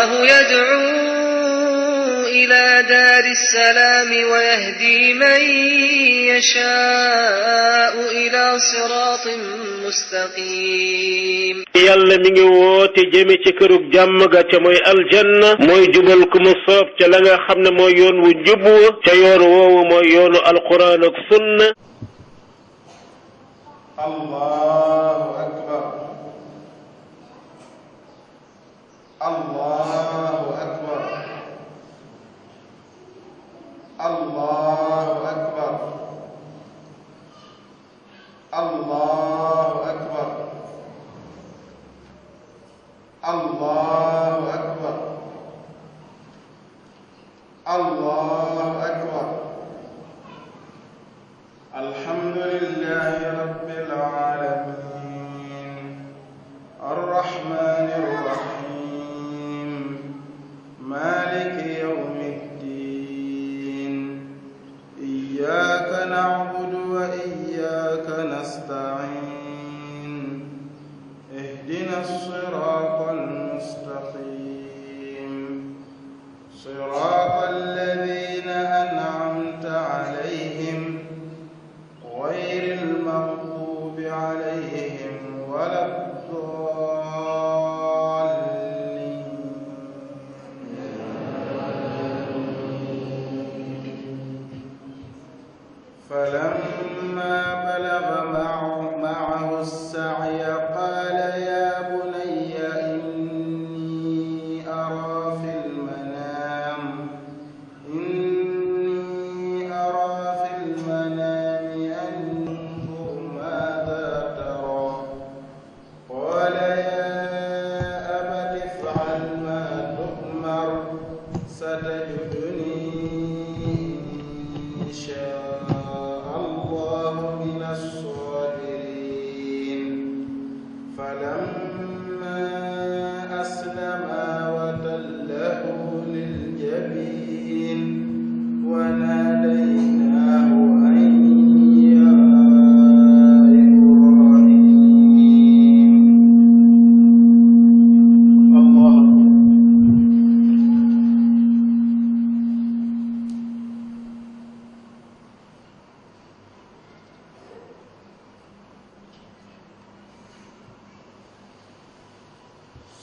والله يدعو إلى دار السلام ويهدي من يشاء إلى صراط مستقيم yàlla mi ngi woote jëme ci kërug jàmm ga ca mooy aljanna mooy jubal ku mu soob ca la nga xam ne mooy yoon wu njub wa ca yoon woowu mooy yoonu alquran ak sunna allahu akbar allahu akbar allahu akbar allahu akbar allahu akbar allahu akbar alhamdulillahi rabbil alamin arrahmanir rahim maliki yawmiddin iyyaka na'budu wa iyyaka nasta'in ihdinas siratal mustaqim siratal ladzina an'amta 'alayhim ghayril maghdubi 'alayhim waladdallin falamma balagha ma'ahu as-sa'ya qala ya bunayya inni ara fil manami anzur madha tara qala ya abati if'al ma tu'mar satajiduni فلما أسلما وتله للجبين وناديناه أن يا إبراهيم الله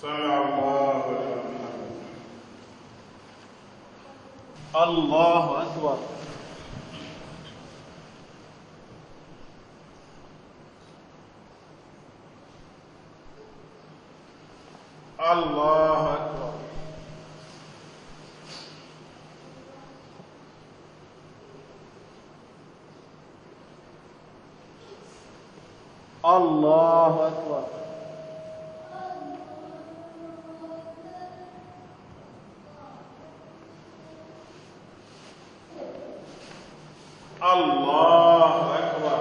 سمع الله لمن حمده الله أكبر الله أكبر الله أكبر الله أكبر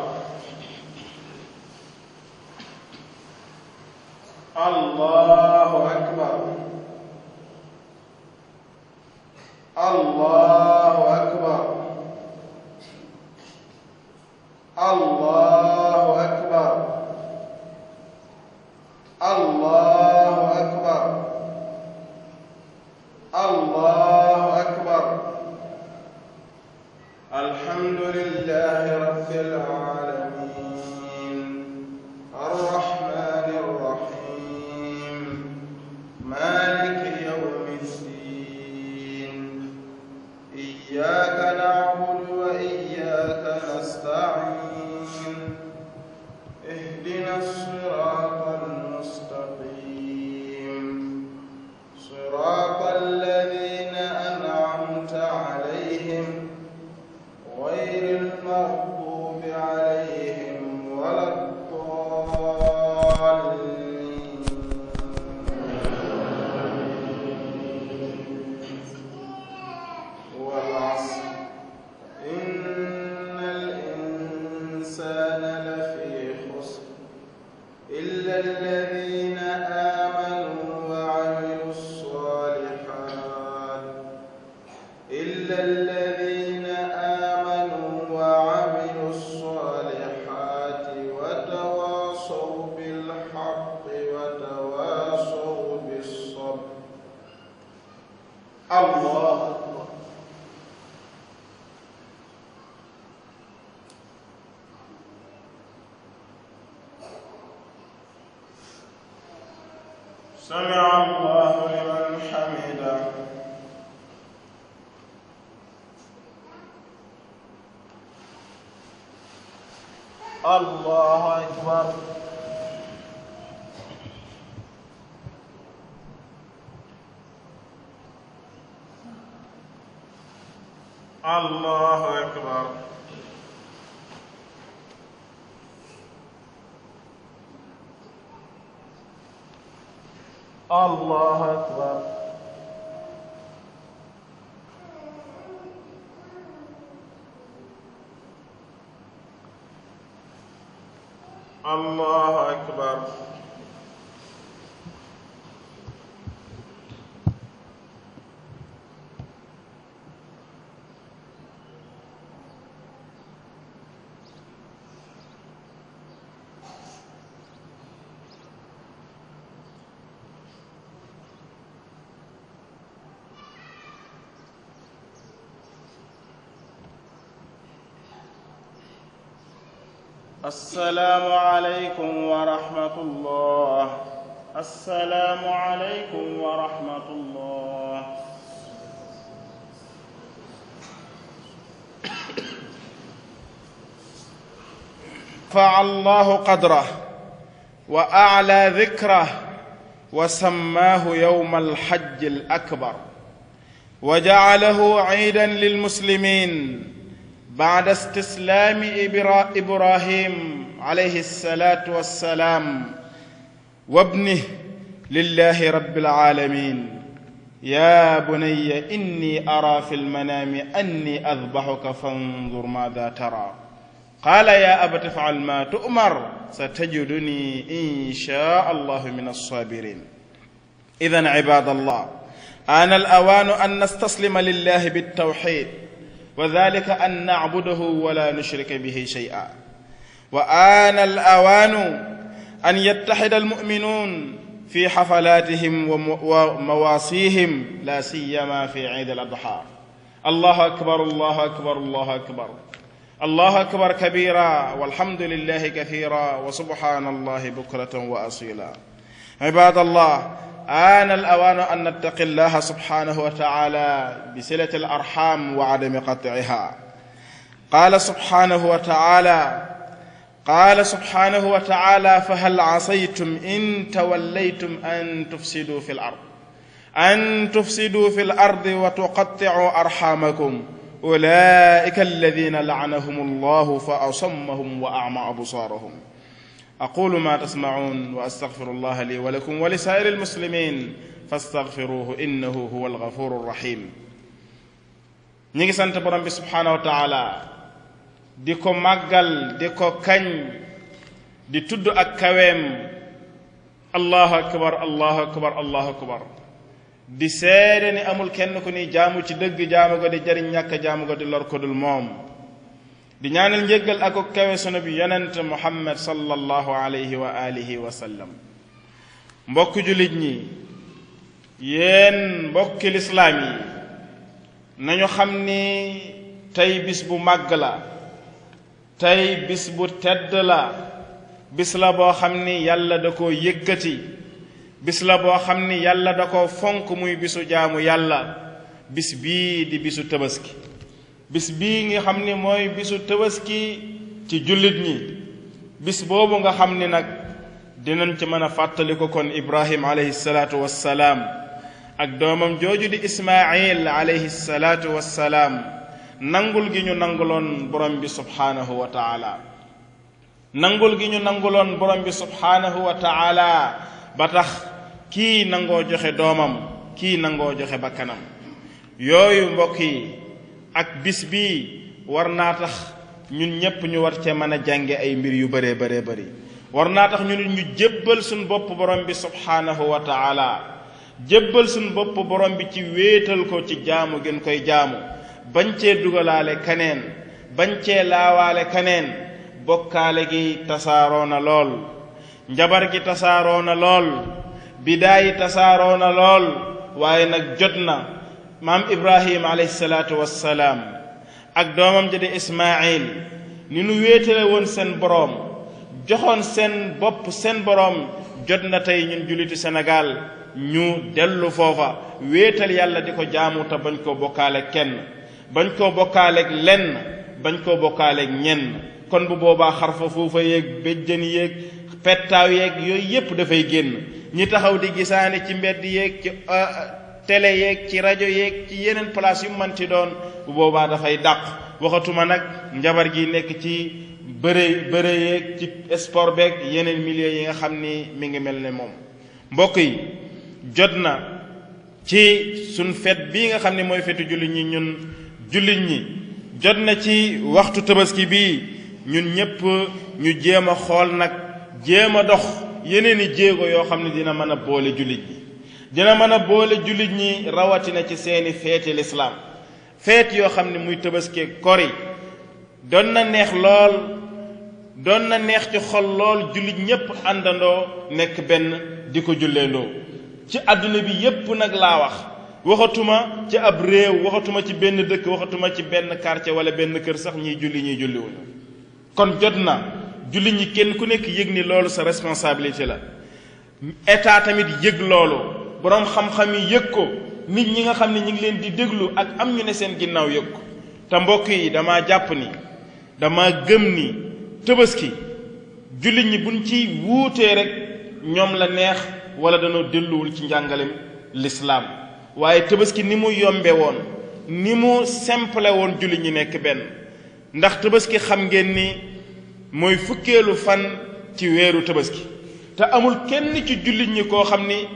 الله أكبر الله أكبر الله أكبر الله أكبر الله أكبر الحمد لله رب العالمين الرحمن الرحيم 'Maliki yawmiddin الله أكبر سمع الله لمن حمده الله أكبر الله أكبر الله أكبر الله أكبر السلام عليكم ورحمة الله. السلام عليكم ورحمة الله. رفع الله قدره وأعلى ذكره وسماه يوم الحج الأكبر وجعله عيدا للمسلمين بعد استسلام إبراهيم عليه الصلاة والسلام وابنه لله رب العالمين. يا بني إني أرى في المنام أني أذبحك فانظر ماذا ترى. قال يا أبت افعل ما تؤمر ستجدني إن شاء الله من الصابرين. إذن عباد الله، آن الأوان أن نستسلم لله بالتوحيد، وذلك أن نعبده ولا نشرك به شيئا. وآن الأوان أن يتحد المؤمنون في حفلاتهم ومواصيهم، لا سيما في عيد الأضحى. الله أكبر الله أكبر الله أكبر الله أكبر كبيرا والحمد لله كثيرا وسبحان الله بكرة وأصيلا. عباد الله، آن الأوان أن نتقي الله سبحانه وتعالى بصلة الأرحام وعدم قطعها. قال سبحانه وتعالى فهل عصيتم إن توليتم أن تفسدوا في الأرض وتقطعوا أرحامكم أولئك الذين لعنهم الله فأصمهم وأعمى أبصارهم. أقول ما تسمعون وأستغفر الله لي ولكم ولسائر المسلمين فاستغفروه إنه هو الغفور الرحيم. نيجي سانت بروم بي سبحانه وتعالى ديكو ماغال ديكو كاج دي تود اك كاويم. الله أكبر الله أكبر الله أكبر. di seede ni amul kenn ku ni jaamu ci dëgg jaamu ko di jariñ ñàkk jaamu ko di lor ko dul moom. di ñaanal njéggal ak kawe sunu bi yonent Muhammad sallallahu alayhi wa alihi wa sallam. mbokk julit ñi, yéen mbokki lislaam yi, nañu xam ni tey bis bu màgg la, tey bis bu tedd la, bis la boo xam ni yàlla da koo yëkkati, bis la boo xam ni yàlla da ko fonk muy bisu jaamu yàlla. bis bii di bisu tabaski, bis bii nga xam ni mooy bisu tabaski ci jullit ñi. bis boobu nga xam ni nag dinañ ci mën a fàttali ko kon Ibrahim alayhi salaatu wassalaam ak doomam jooju di Ismaayil alayhi salaatu wassalaam, nangul gi ñu nanguloon borom bi subhaanahu wa taala, nangul gi ñu nanguloon borom bi subhaanahu wa taala ba tax kii nangoo joxe doomam, kii nangoo joxe bakkanam. yooyu mbokk yi ak bis bii war naa tax ñun ñépp ñu war cee mën a jànge ay mbir yu bëree bëree bëri. war naa tax ñu nit ñu jébbal suñ bopp borom bi subhaanahu wa taala, jébbal suñ bopp borom bi ci wéetal ko ci jaamu gën koy jaamu, bañ cee dugalaale kaneen, bañ cee laawaale kaneen. bokkaale gi tasaaroo na lool, njabar gi tasaaroo na lool, bidaa yi tasaaroo na lool, waaye nag jot na maam Ibrahim alayhi salaatu wassalaam ak doomam ja di Ismaayil ni nu wéetale woon seen boroom joxoon seen bopp seen boroom jot na tey ñun jullitu Sénégal ñu dellu foofa wéetal yàlla di ko jaamu te bañ koo bokkaaleeg kenn bañ koo bokkaaleeg lenn bañ koo bokkaaleeg ñenn kon bu boobaa xarfa fuufa yeeg béjjën yeeg pettaaw yeeg yooyu yépp dafay génn ñi taxaw di gisaane ci mbedd yeeg ci télé yeeg ci rajo yeeg ci yeneen place yu manti doon bu boobaa dafay dàq waxatuma nag njabar gi nekk ci bëre yeeg ci sport beeg yeneen milieu yi nga xam ni mi ngi mel ne moom mbokk yi jot na ci suñ fet bii nga xam ne mooy fetu jullit ñi ñun jullit ñi jot na ci waxtu tabaski bii ñun ñépp ñu jéem a xool nag jéem a dox yeneen i jéego yoo xam ne dina mën a boole jullit ñi dina mën a boole jullit ñi rawatina ci seeni feeti lislaam feet yoo xam ne muy tabaski kori doon na neex lool doon na neex ci xol lool jullit ñépp àndandoo nekk benn di ko julleendoo ci àdduna bi yépp nag laa wax waxatuma ci ab réew waxatuma ci benn dëkk waxatuma ci benn quartier wala benn kër sax ñiy julliwuñu kon jot na jullit ñi kenn ku nekk yëg ni loolu sa responsabilité la état tamit yëg loolu boroom xam-xam yi yëg ko nit ñi nga xam ne ñi ngi leen di déglu ak am ñu ne seen ginnaaw yëg ko te mbokk yi dama jàpp ni dama gëm ni tabaski jullit ñi buñ ci wuutee rek ñoom la neex wala danoo delluwul ci njàngalem lislaam waaye tabaski ni mu yombe woon ni mu simple woon jullit ñi nekk benn ndax tabaski xam ngeen ni mooy fukkeelu fan ci weeru tabaski te amul kenn ci jullit ñi koo xam ni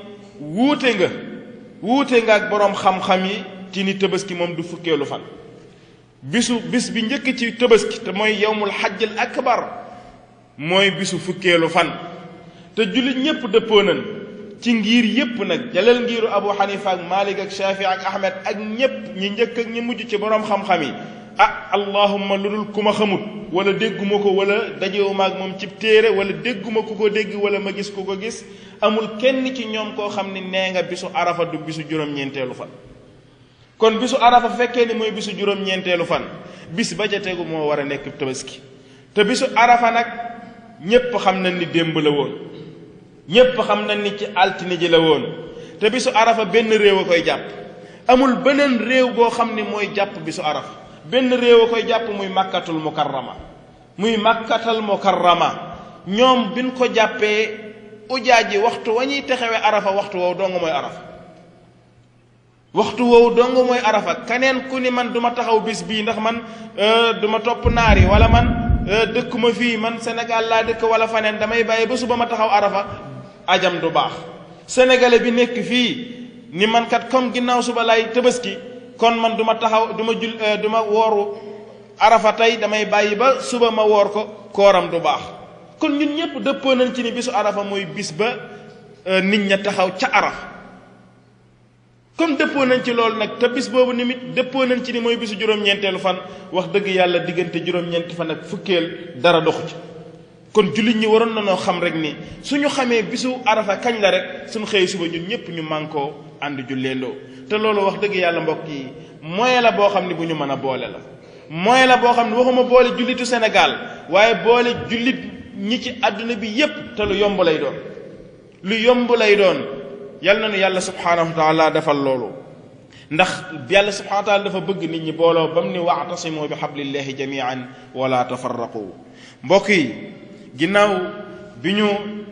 wuute nga ak boroom xam-xam yi ci ni tabaski moom du fukkeelu fan bis bi njëkk ci tabaski te mooy yawmul hajjil akbar mooy bisu fukkeelu fan te jullit ñépp dëppoo nañ ci ngir yépp nag jalal ngiru Abu Hanifa ak Malik ak Shafi ak Ahmed ak ñépp ñi njëkk ak ñi mujj ci boroom xam-xam yi allahumma lu dul ku ma xamut wala dégguma ko wala dajewuma ak moom ci téere wala dégguma ku ko dégg wala ma gis ku ko gis amul kenn ci ñoom koo xam ne nee nga bisu arafa du bisu juróom-ñeenteelu fan kon bisu arafa fekkee ni mooy bisu juróom-ñeenteelu fan bis ba ca tegu moo war a nekk tabaski te bisu arafa nag ñépp xam nañ ni démb la woon ñépp xam nañ ni ci altine ji la woon te bisu arafa benn réew a koy jàpp amul beneen réew boo xam ni mooy jàpp bisu arafa benn réew a koy jàpp muy màkkatul mukarrama ñoom biñ ko jàppee ujaaj ji waxtu wa ñuy texewe arafa waxtu woowu dong mooy arafa keneen ku ni man duma taxaw bis bii ndax man duma topp naar yi wala man dëkkuma fii man Sénégal laa dëkk wala faneen damay bàyyi ba suba ma taxaw arafa ajam du baax sénégalais bi nekk fii ni man kat comme ginnaaw suba lay tabaski kon man duma taxaw duma wooru arafa tey damay bàyyi ba suba ma woor ko kooram du baax kon ñun ñépp dëppoo nañ ci ni bisu arafa mooy bis ba nit ña taxaw ca arafa comme dëppoo nañ ci loolu nag te bis boobu nimit dëppoo nañ ci ni mooy bisu juróom-ñeenteelu fan wax dëgg yàlla diggante juróom-ñeenti fan ak fukkeel dara doxu ci kon jullit ñi waroon na noo xam rek ni suñu xamee bisu arafa kañ la rek suñu xëyee suba ñun ñépp ñu mànkoo ànd julleendoo te loolu wax dëgg yàlla mbokk yi moyen la boo xam ne bu ñu mën a boole la moyen la boo xam ne waxuma boole jullitu Sénégal waaye boole jullit ñi ci àdduna bi yépp te lu yomb lay doon yal na nu yàlla subhaanahu wa taala defal loolu ndax yàlla subhaanahu wa taala dafa bëgg nit ñi booloo ba mu ni wa'tasimu bi hablillahi jami'an wala tafarraqu mbokk yi ginnaaw bi ñu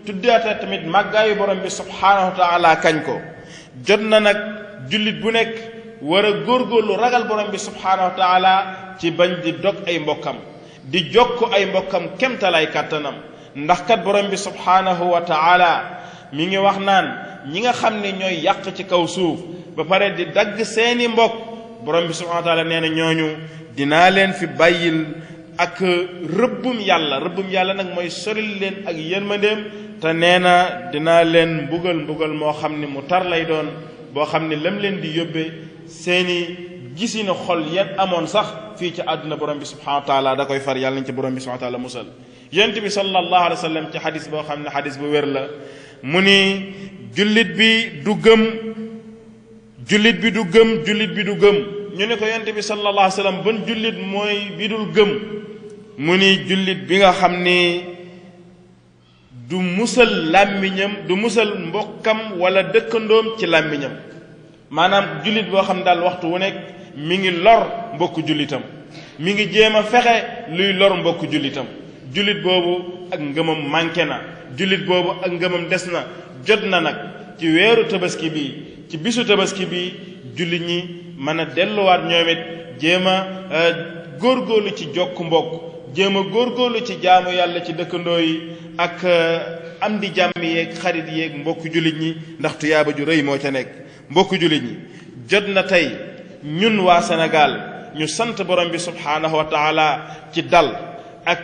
tuddaate tamit màggaayu borom bi subhaanahu wa taala kañ ko jot na nag jullit bu nekk war a góorgóorlu ragal borom bi subhaanahu wa taala ci bañ di dog ay mbokkam di jokk ay mbokkam kemtalaay kàttanam ndax kat borom bi subhaanahu wa taala mi ngi wax naan ñi nga xam ne ñooy yàq ci kaw suuf ba pare di dagg seeni mbokk borom bi subhanahu wa taala nee na ñooñu dinaa leen fi bàyyil ak rëbbum yàlla nag mooy soril leen ak yërmandeem te nee na dinaa leen mbugal moo xam ne mu tar lay doon boo xam ne lam leen di yóbbee seeni gisina xol yan amoon sax fii ci àdduna borom bi subhanahu wa taala da koy far yàlla nañ ci borom bi subhanahu wa taala musal yonent bi sallallahu alayhi wa sallam ci xadis boo xam ne xadis bu wér la mu ni jullit bi du gëm jullit bi du gëm jullit bi du gëm ñu ne ko yonent bi sallallahu alayhi wa sallam ban jullit mooy bi dul gëm mu ni jullit bi nga xam ni du musal làmmiñam du musal mbokkam wala dëkkandoom ci làmmiñam maanaam jullit boo xam daal waxtu wu nekk mi ngi lor mbokku jullitam mi ngi jéem a fexe luy lor mbokku jullitam jullit boobu ak ngëmam manqué na jullit boobu ak ngëmam des na jot na nag ci weeru tabaski bi ci bisu tabaski bi jullit ñi mën a delluwaat ñoom it jéem a góorgóorlu ci jokk mbokk jéem a góorgóorlu ci jaamu yàlla ci dëkkandoo yi ak am di jàmm yeeg xarit yeeg mbokku jullit ñi ndax tuyaaba ju rëy moo ca nekk mbokku jullit ñi jot na tey ñun waa Sénégal ñu sant borom bi subhaanahu wa taala ci dal ak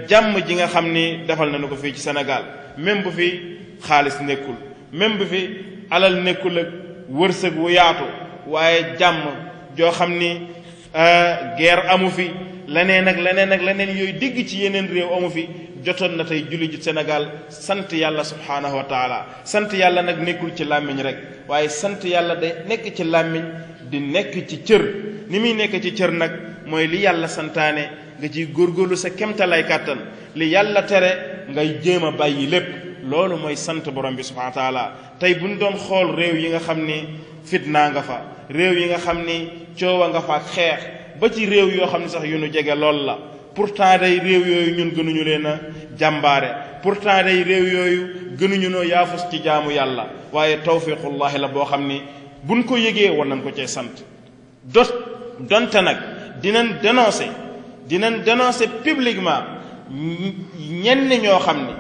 jàmm ji nga xam ni defal nañu ko fii ci Sénégal même bu fi xaalis nekkul même bu fi alal nekkul ak wërsëg wu yaatu waaye jàmm joo xam ni guerre amu fi leneen ak leneen yooyu dégg ci yeneen réew amu fi jotoon na tey julli ji Sénégal sant yàlla subhaanahu wa taala sant yàlla nag nekkul ci làmmiñ rek waaye sant yàlla day nekk ci làmmiñ di nekk ci cër ni muy nekk ci cër nag mooy li yàlla santaane nga ciy góorgóorlu sa kemtalay kàttan li yàlla tere ngay jéem a bàyyi lépp loolu mooy sant borom bi subhaanahu wa taala tey bu ñu doon xool réew yi nga xam ni fitnaa nga fa réew yi nga xam ni coowa nga fa ak xeex ba ci réew yoo xam ne sax yu nu jege lool la pourtant day réew yooyu ñun gënuñu leen a jàmbaare pourtant day réew yooyu gënuñu noo yaafus ci jaamu yàlla waaye tawfiqullahi la boo xam ni buñ ko yëgee war nañ ko cee sant donte nag dinañ dénoncer publiquement ñenn ñoo xam ni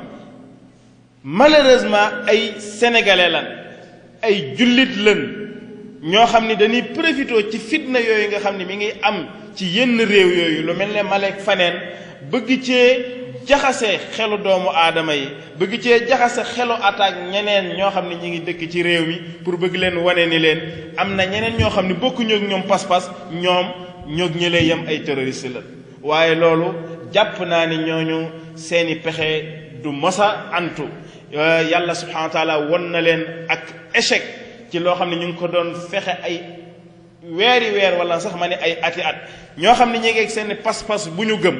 malheureusement ay sénégalais lan ay jullit lan ñoo xam ni dañuy profité ci fitna yooyu nga xam ni mi ngi am ci yenn réew yooyu lu mel ne Malek faneen bëgg cee jaxase xelu doomu aadama yi bëgg cee jaxase xelu attaque ñeneen ñoo xam ne ñi ngi dëkk ci réew mi pour bëgg leen wane ni leen am na ñeneen ñoo xam ne bokkuñu ak ñoom pas-pas ñoom ñoog ñëlee yem ay terroriste la waaye loolu jàpp naa ni ñooñu seeni pexe du mosa antu yàlla subhanahu wa taala won na leen ak échec ci loo xam ne ñu ngi ko doon fexe ay weeri weer wala sax ma ne ay ati at ñoo xam ne ñi ngi ak seen pas-pas bu ñu gëm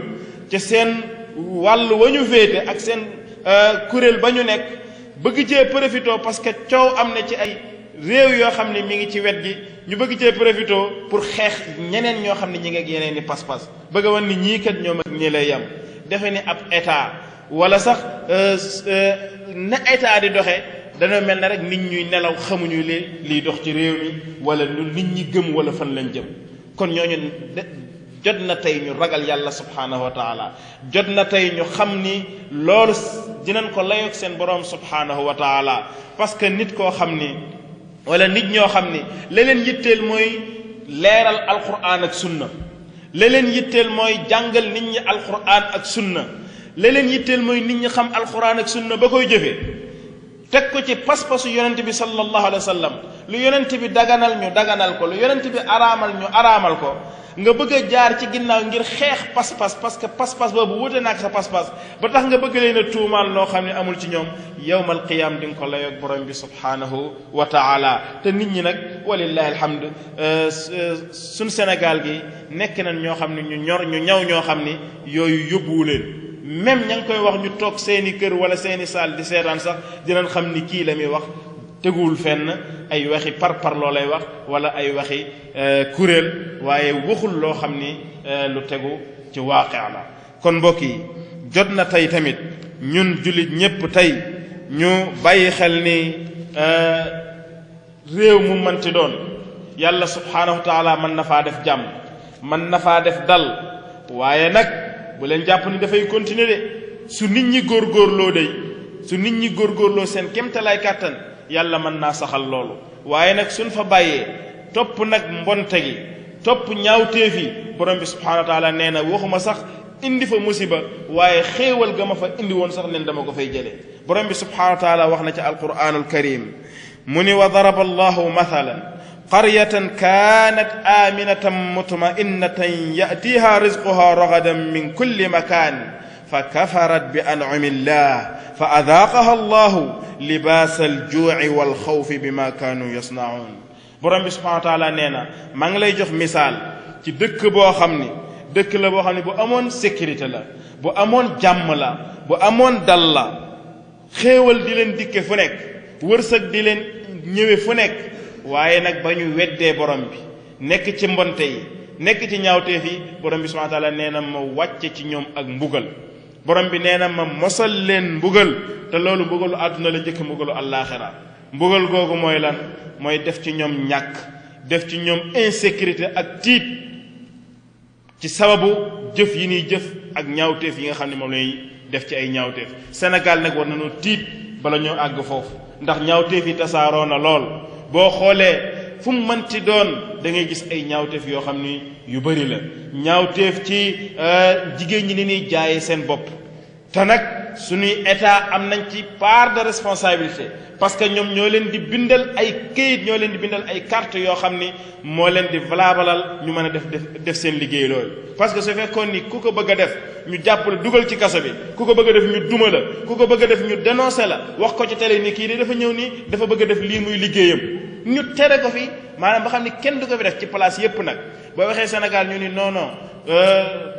ci seen wàll wa ñu féete ak seen kuréel ba ñu nekk bëgg cee profité parce que coow am na ci ay réew yoo xam ne mi ngi ci wet gi ñu bëgg cee profité pour xeex ñeneen ñoo xam ne ñi ngi ak yeneen i pas-pas bëgg a wan ni ñii kat ñoom ak ñi lay yam defe ni ab état wala sax na état di doxee dana mel na rek nit ñuy nelaw xamuñu liy dox ci réew mi wala lu nit ñi gëm wala fan lañ jëm kon ñooñu jot na tey ñu ragal yàlla subhaanahu wa taala jot na tey ñu xam ni loolu dinañ ko layoog seen boroom subhaanahu wa taala parce que nit koo xam ni wala nit ñoo xam ni la leen yitteel mooy leeral alquran ak sunna la leen yitteel mooy jàngal nit ñi alquran ak sunna la leen yitteel mooy nit ñi xam alquran ak sunna ba koy jëfee teg ko ci pas-pasu yonent bi sallallahu alayhi wa sallam lu yonent bi daganal ñu daganal ko lu yonent bi araamal ñu araamal ko nga bëgg a jaar ci ginnaaw ngir xeex pas-pas parce que pas-pas boobu wute na ak sa pas-pas ba tax nga bëgg leen a tuumaal loo xam ne amul ci ñoom yawmal qiyaam di nga ko layoog borom bi subhaanahu wa taala te nit ñi nag walillahi alhamd suñ Sénégal gi nekk nañ ñoo xam ne ñu ñaw ñoo xam ni yooyu yóbbuwu leen même ña ngi koy wax ñu toog seeni kër wala seeni saal di seetaan sax dinañ xam ni kii la muy wax teguwul fenn ay waxi par loo lay wax wala ay waxi kuréel waaye waxul loo xam ni lu tegu ci waaqi la kon mbokk yi jot na tey tamit ñun jullit ñépp tey ñu bàyyi xel ni réew mu mënti doon yàlla subhaanahu wa taala mën na faa def jàmm mën na faa def dal waaye nag bu leen jàpp ni dafay continuer de su nit ñi góorgóorloo day su nit ñi góorgóorloo seen kéemtalaay kàttan yàlla mën naa saxal loolu waaye nag suñ fa bàyyee topp nag mbonte gi topp ñaawteef yi borom bi subhaanahu wa taala nee na waxuma sax indi fa musiba waaye xéewal ga ma fa indi woon sax nen dama ko fay jëlee borom bi subhaanahu wa taala wax na ci alquranul karim mu ni wa daraba allahu mathalan qaryatan kaanat aminatan mutma'innatan ya'tiha rizquha ragadan min kulli makan fa kafarat bi an'ami llah fa adaqaha allahu libaas aljuu'i walxawfi bima kaanu yasna'un borom bi subhanahu wa taala nee na maa ngi lay jox misaal ci dëkk boo xam ni dëkk la boo xam ne bu amoon sécurité la bu amoon jàmm la bu amoon dal la xéewal di leen dikke fu nekk wërsëg di leen ñëwe fu nekk waaye nag ba ñu weddee borom bi nekk ci mbonte yi nekk ci ñaawteef yi borom bi subhanahu wa taala nee na ma wàcce ci ñoom ak mbugal borom bi nee na ma mosal leen mbugal te loolu mbugalu àdduna la njëkk mbugalu àllaaxira mbugal googu mooy lan mooy def ci ñoom ñàkk def ci ñoom insécurité ak tiit ci sababu jëf yi ñuy jëf ak ñaawteef yi nga xam ne moom lay def ci ay ñaawteef Sénégal nag war nañoo tiit bala ñoo àgg foofu ndax ñaawteef yi tasaaroo na lool boo xoolee fu mu mënti doon da ngay gis ay ñaawteef yoo xam ni yu bari la ñaawteef ci jigéen ñi ni ñuy jaayee seen bopp te nag suñuy état am nañ ci part de responsabilité parce que ñoom ñoo leen di bindal ay këyit ñoo leen di bindal ay carte yoo xam ni moo leen di valaabalal ñu mën a def seen liggéey loolu parce que su fekkoon ni ku ko bëgg a def ñu jàppale dugal ci kaso bi ku ko bëgg a def ñu duma la ku ko bëgg a def ñu dénoncé la wax ko ci télé ni kii de dafa ñëw nii dafa bëgg a def lii muy liggéeyam ñu tere ko fi maanaam ba xam ni kenn du ko fi def ci place yépp nag boo waxee Sénégal ñu ni non non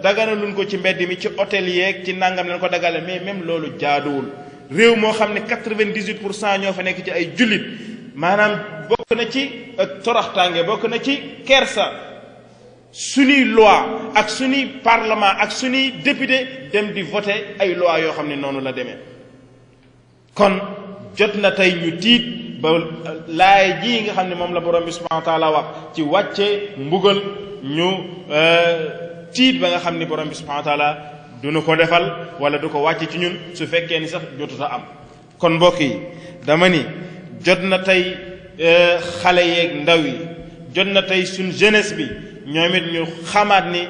dagana luñ ko ci mbedd mi ci hôtel yeeg ci nangam leen ko dagale mais même loolu jaaduwul réew moo xam ne 98% ñoo fa nekk ci ay jullit maanaam bokk na ci toroxtaange bokk na ci kersa suñuy loi ak suñuy parlement ak suñuy député dem di voter ay loi yoo xam ne noonu la demee kon jot na tey ñu tiit ba laay ji nga xam ne moom la borom bi subhanahu wa taala wax ci wàcce mbugal ñu tiit ba nga xam ni borom bi subhanahu wa taala du nu ko defal wala du ko wàcce ci ñun su fekkee ni sax jotuta am kon mbokk yi dama ni jot na tey xale yeeg ndaw yi jot na tey suñ jeunesse bi ñoom it ñu xamaat ni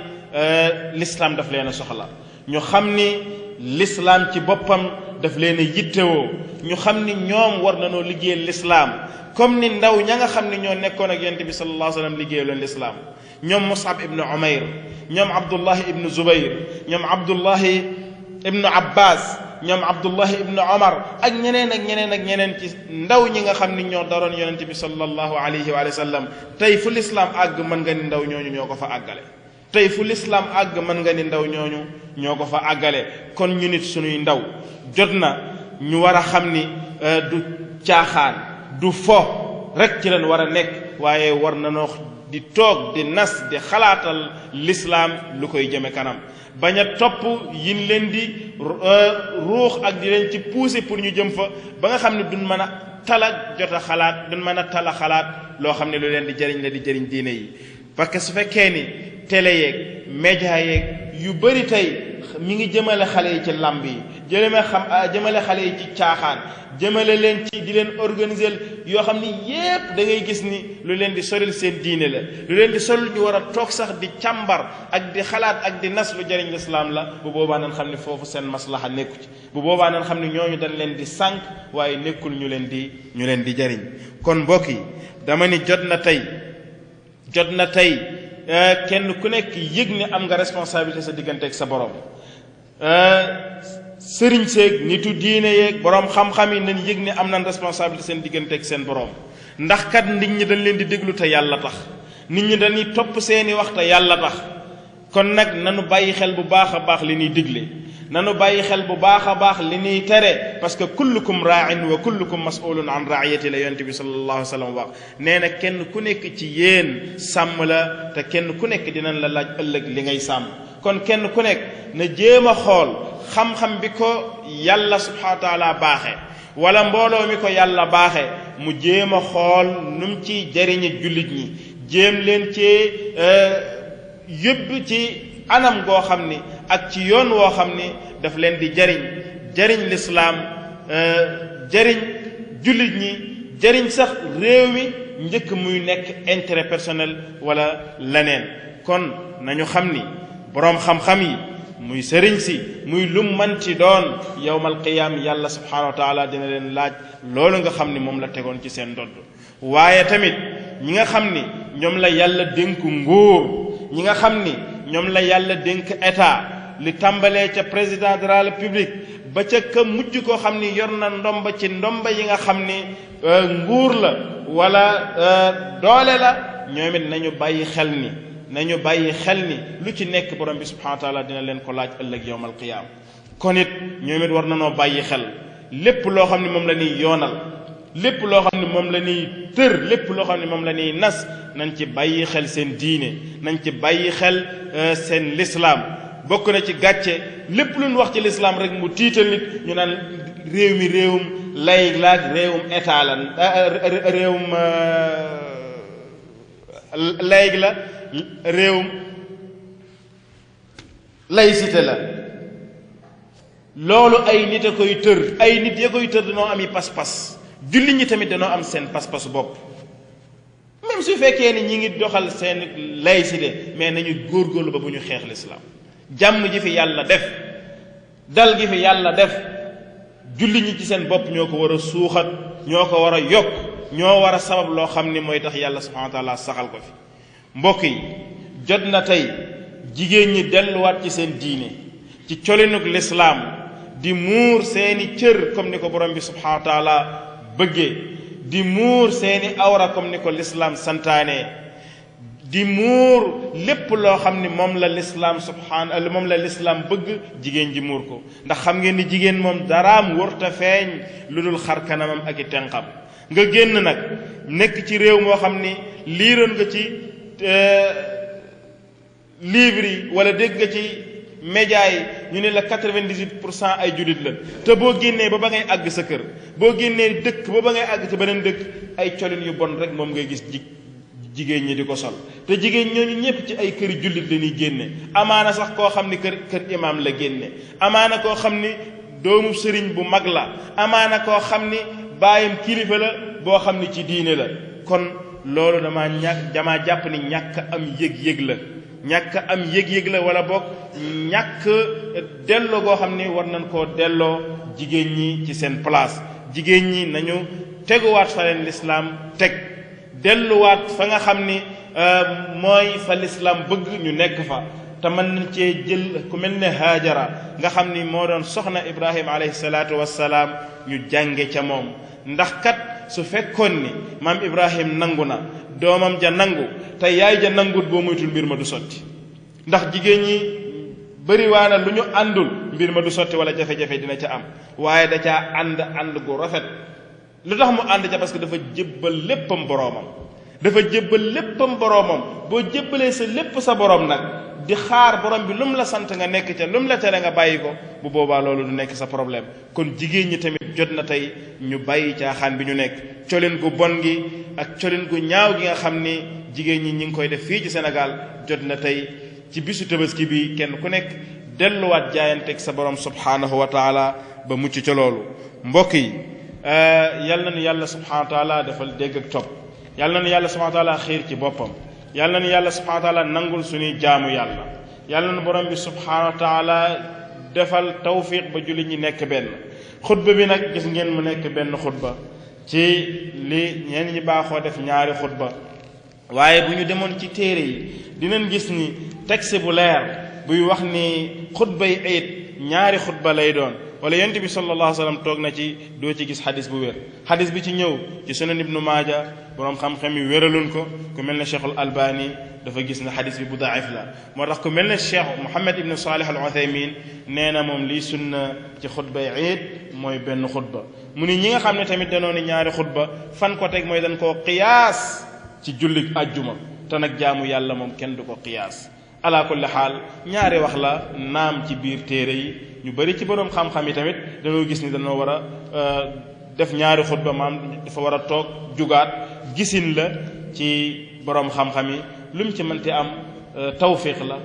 l'islam daf leen a soxla ñu xam ni l'islam ci boppam daf leen a yittewoo ñu xam ni ñoom war nañoo liggéeyal l'islam comme ni ndaw ña nga xam ni ñoo nekkoon ak yonent bi sallallahu alayhi wa sallam liggéeyal leen l'islam ñoom Mus'ab ibnu Umayr ñoom Abdullahi ibnu Zubayr ñoom Abdullahi ibnu Abbas ñoom Abdullahi ibnu Omar ak ñeneen ak ñeneen ak ñeneen ci ndaw ñi nga xam ni ñoo daroon yonent bi sallallahu alayhi wa sallam tey fu l'islam àgg mën nga ni ndaw ñooñu ñoo ko fa àggale tey fu l'islam àgg mën nga ni ndaw ñooñu ñoo ko fa àggale kon ñu nit suñuy ndaw jot na ñu war a xam ni du caaxaan du fo rek ci leen war a nekk waaye war na noo di toog di nas di xalaatal l'islam lu koy jëme kanam bañ a topp yin leen di ruux ak di leen ci pousser pour ñu jëm fa ba nga xam ne duñ mën a tala jot a xalaat duñ mën a tala xalaat loo xam ne lu leen di jëriñ la di jëriñ diine yi parce que su fekkee ni télé yeeg média yeeg yu bari tey mi ngi jëmale xale yi ci làmb yi jëmale xale yi ci caaxaan jëmale leen ci di leen organiser yoo xam ni yépp da ngay gis ni lu leen di soril seen diine la lu leen di soril ñu war a toog sax di càmbar ak di xalaat ak di nas lu jëriñ lislaam la bu boobaa nañ xam ne foofu seen maslaxa nekku ci bu boobaa nañ xam ne ñooñu dañ leen di sànq waaye nekkul ñu leen di jëriñ kon mbokk yi dama ni jot na tey kenn ku nekk yëg ni am nga responsabilité sa diggante ak sa borom sëriñ seeg nitu diine yeeg borom xam-xam yi nañ yëg ni am nañ responsabilité seen diggante ak seen borom ndax kat nit ñi dañ leen di déglu te yàlla tax nit ñi dañuy topp seeni wax te yàlla tax kon nag nanu bàyyi xel bu baax a baax li ñuy digle nanu bàyyi xel bu baax a baax li ñuy tere parce que kullukum raa'in wa kullukum mas'ulun an ra'iyati la yonent bi sallallahu alayhi wa sallam wax nee na kenn ku nekk ci yéen sàmm la te kenn ku nekk dinañ la laaj ëllëg li ngay sàmm kon kenn ku nekk na jéem a xool xam-xam bi ko yàlla subhanahu wa taala baaxe wala mbooloo mi ko yàlla baaxe mu jéem a xool nu mu ciy jariñe jullit ñi jéem leen ci yóbbu ci anam goo xam ni ak ci yoon woo xam ni daf leen di jariñ lislaam jariñ jullit ñi jariñ sax réew mi njëkk muy nekk intérêt personnel wala leneen kon nañu xam ni boroom xam-xam yi muy sëriñ si muy lum manti doon yawmal qiyaam yàlla subhanahu wa taala dina leen laaj loolu nga xam ni moom la tegoon ci seen ndodd waaye tamit ñi nga xam ni ñoom la yàlla dénk nguur ñi nga xam ni ñoom la yàlla dénk état li tàmbalee ca président de la république ba ca ka mujj koo xam ni yor na ndomba ci ndomba yi nga xam ni nguur la wala doole la ñoom it nañu bàyyi xel ni lu ci nekk borom bi subhanahu wa taala dina leen ko laaj ëllëg yawmal qiyaam kon it ñoom it war na noo bàyyi xel lépp loo xam ne moom la ñuy yoonal lépp loo xam ne moom la ñuy tër lépp loo xam ne moom la ñuy nas nañ ci bàyyi xel seen diine nañ ci bàyyi xel seen lislaam bokk na ci gàcce lépp lu ñu wax ci lislaam rek mu tiital nit ñu naan réew mi réewum lay laag réewum état la réewum layig la réewum laïcité la loolu ay nit a koy tër ay nit ya koy tër dañoo am yi pas-pas julli ñi tamit dañoo am seen pas-pasu bopp même su fekkee ni ñi ngi doxal seen laïcité mais nañu góorgóorlu ba bu ñu xeex lislaam jàmm ji fi yàlla def dal gi fi yàlla def julli ñi ci seen bopp ñoo ko war a suuxat ñoo ko war a yokk ñoo war a sabab loo xam ni mooy tax yàlla subhanahu wa taala saxal ko fi mbokk yi jot na tey jigéen ñi delluwaat ci seen diine ci colinuk lislaam di muur seeni cër comme ni ko borom bi subhanahu wa taala bëggee di muur seeni awra comme ni ko lislaam santaane di muur lépp loo xam ni moom la lislaam moom la lislaam bëgg jigéen ji muur ko ndax xam ngeen ni jigéen moom daraam wërta feeñ lu dul xar kanamam ak i tenqam nga génn nag nekk ci réew moo xam ni liiroon nga ci livre yi wala dégg nga ci média yi ñu ne la 98% ay jullit la te boo génnee ba ngay àgg sa kër boo génnee dëkk ba ngay àgg ci beneen dëkk ay colin yu bon rek moom ngay gis jigéen ñi di ko sol te jigéen ñooñu ñëpp ci ay këri jullit la ñuy génne amaana sax koo xam ni kër imaam la génne amaana koo xam ni doomu sëriñ bu mag la amaana koo xam ni baayam kilifa la boo xam ni ci diine la kon loolu damaa jàpp ni ñàkk am yëg-yëg la ñàkk am yëg-yëg la wala boog ñàkk delloo goo xam ni war nañ koo delloo jigéen ñi ci seen place jigéen ñi nañu teguwaat fa leen lislaam teg delluwaat fa nga xam ni mooy fa lislaam bëgg ñu nekk fa te mën nañ cee jël ku mel ne Haajara nga xam ni moo doon soxna Ibrahima alayhi salaatu wassalaam ñu jànge ca moom ndax kat su fekkoon ni maam Ibrahim nangu na doomam ja nangu te yaay ja nangut boo moytul mbir ma du sotti ndax jigéen ñi bëriwaana lu ñu àndul mbir ma du sotti wala jafe-jafe dina ca am waaye da caa ànd gu rafet lu tax mu ànd ca parce que dafa jébbal léppam boroomam boo jébbalee sa lépp sa boroom nag di xaar borom bi lu mu la sant nga nekk ca lu mu la tere nga bàyyi ko bu boobaa loolu du nekk sa problème kon jigéen ñi tamit jot na tey ñu bàyyi caaxaan bi ñu nekk colin gu bon gi ak colin gu ñaaw gi nga xam ni jigéen ñi ngi koy def fii ci Sénégal jot na tey ci bisu tabaski bi kenn ku nekk delluwaat jaayanteeg sa borom subhanahu wa taala ba mucc ca loolu mbokk yi yal na nu yàlla subhanahu wa taala defal dégg ak topp yal na nu yàlla subhanahu wa taala xiir ci boppam yal na nu yàlla subhanahu wa taala nangul suñuy jaamu yàlla yal na nu borom bi subhanahu wa taala defal tawfiq ba julli ñi nekk benn xutba bi nag gis ngeen mu nekk benn xutba ci li ñenn ñi baaxoo def ñaari xutba waaye bu ñu demoon ci téere yi dinañ gis ni texte bu leer buy wax ni xutbay iid ñaari xutba lay doon wala yonent bi sallallahu alayhi wa sallam toog na ci doo ci gis xadis bu wér xadis bi ci ñëw ci sunan ibnu maaja boroom xam-xam yi wéraluñ ko ku mel ne cheikhul albani dafa gis ne xadis bi bu daif la moo tax ku mel ne cheikh Muhammad ibnu Salih al Uthaymin nee na moom lii sunna ci xutbay iid mooy benn xutba mu ni ñi nga xam ne tamit danoo ni ñaari xutba fan ko teg mooy dañ koo qiyaas ci jullit àjjuma te nag jaamu yàlla moom kenn du ko qiyaas ala kulli xaal ñaari wax la naam ci biir téere yi ñu bari ci boroom xam-xam yi tamit dañoo gis ni dañoo war a def ñaari xutba maam dafa war a toog jugaat gisin la ci boroom xam-xam yi lu mu ci mënti am tawfiq la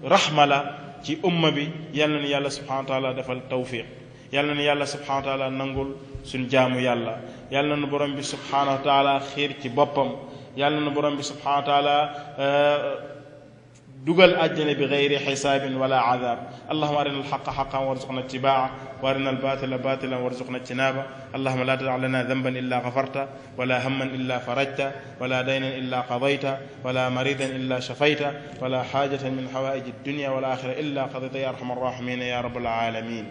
rahma la ci umma bi yal na ni yàlla subhanahu wa taala defal tawfiq yal na ni yàlla subhanahu wa taala nangul suñ jaamu yàlla yal na nu borom bi subhanahu wa taala xiir ci boppam yal na nu borom bi subhanahu wa taala dugal àjjana bi gayri xisaabin wala adab allahuma arina alxaqa xaqan warzuqna ittibaa wa arina albatila batilan warzuqna ijtinaba allahuma la tada lana damban illa gafarta wala hamman illa farajta wala daynan illa qadayta wala maridan illa shafayta wala xaajatan min xawaaiji الدنيا والآخرة إلا قضيت يا أرحم الراحمين يا رب العالمين